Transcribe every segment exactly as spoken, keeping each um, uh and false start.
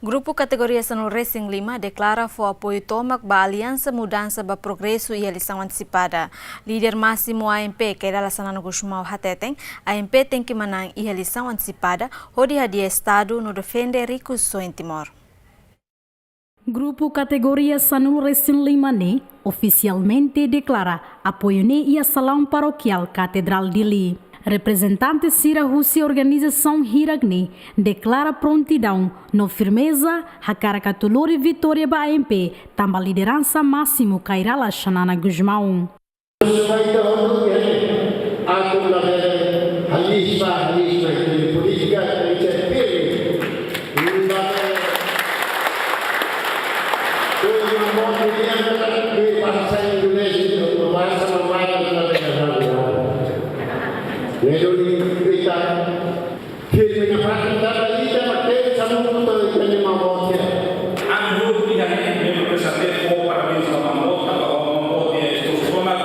Grupu kategoria sanulu-resin-lima deklara fó apoiu tomak ba Aliansa Mudansa ba Progresu iha eleisaun antesipada. Líder másimu A M P, Kay Rala Xanana Gusmão hateten, A M P tenke manán iha eleisaun antesipada, hodi hadi'a Estadu no defende rikusoin Timor. Grupu kategoria sanulu-resin-lima ne'e ofisialmente deklara apoiu ne'e iha salaun parokiál Katedrál Dili. Reprezentante sira husi organizasaun hirak ne'e deklara prontidaun no firmeza hakarak atu lori vitória ba A M P, tanba lideransa másimu Kay Rala Xanana Gusmão. Sai da onde é? Atu labele halisma, halisma, halisma polítika, halisma firme. Tudo uma mão de dentro, bahasa Indonesia, bahasa Melayu, bahasa Melayu. Lalu kita firme na parte da vida, mas tem essa luta também uma morte. Ami hotu iha ne'e, membru P S A T, fó parabéns ba Maun Boot, tanba Maun Boot iha esforsu tomak,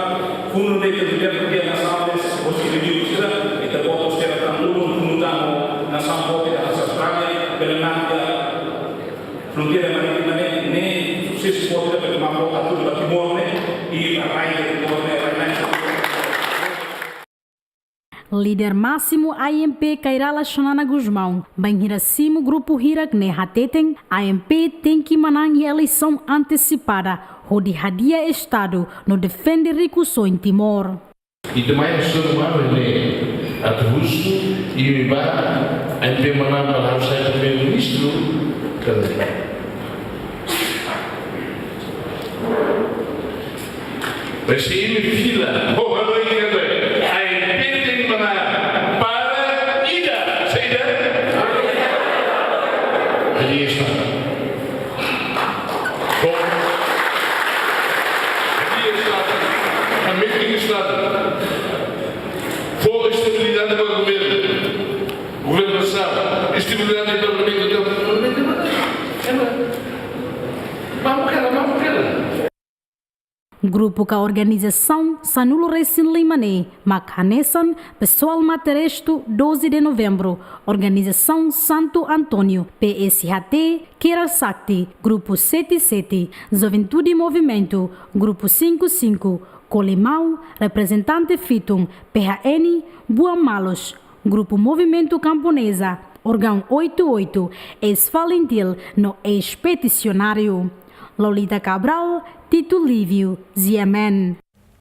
fundu ne'e ke governu iha nasaun ne'e, hosi review sira, ita-boot sira tan ulun, fundu tan nasaun boot iha Austrália, bele mate fronteira marítima ne'e, ne'e susesu boot ida, bele Maun Boot atu ba Timor ne'e, i rai Timor ne'e, rai ne'e. Líder másimu A M P Kay Rala Xanana Gusmão, bainhira simu grupu hirak ne'e hateten, A M P tenke manán iha eleisaun antesipada, hodi hadi'a Estadu no defende rikusoin Timor. Ita mai ser humanu ne'e, atu husu, imi ba, A M P manán para ha'u sai primeiru-ministru, kada. Mas se imi fila, oh, halo ini kan, A M P tenke manán para ida, saida? Hadi'a Estadu. Bom, hadi'a Estadu. Ha'u metin Estadu. Fó estabilidade ba governu. Governasaun, estabilidade ba parlamentu, entaun parlamentu manán. Ema, vamos kala, vamos kala. Grupu ka organizasaun sanulu-resin-lima ne'e mak hanesan Pessoal Mate Restu, doze de Novembro, Organizasaun Santo António, P S H T, Kera Sakti, Grupu sete sete, Juventude Movimentu, Grupu cinco cinco, Kolimau, Reprezentante Fitun, P H N, Buan Malus, Grupu Movimentu Kamponeza, Órgaun oito oito, eis-FALINTIL no eis-petisionáriu. Lolita Cabral, Tito Livio, G M N.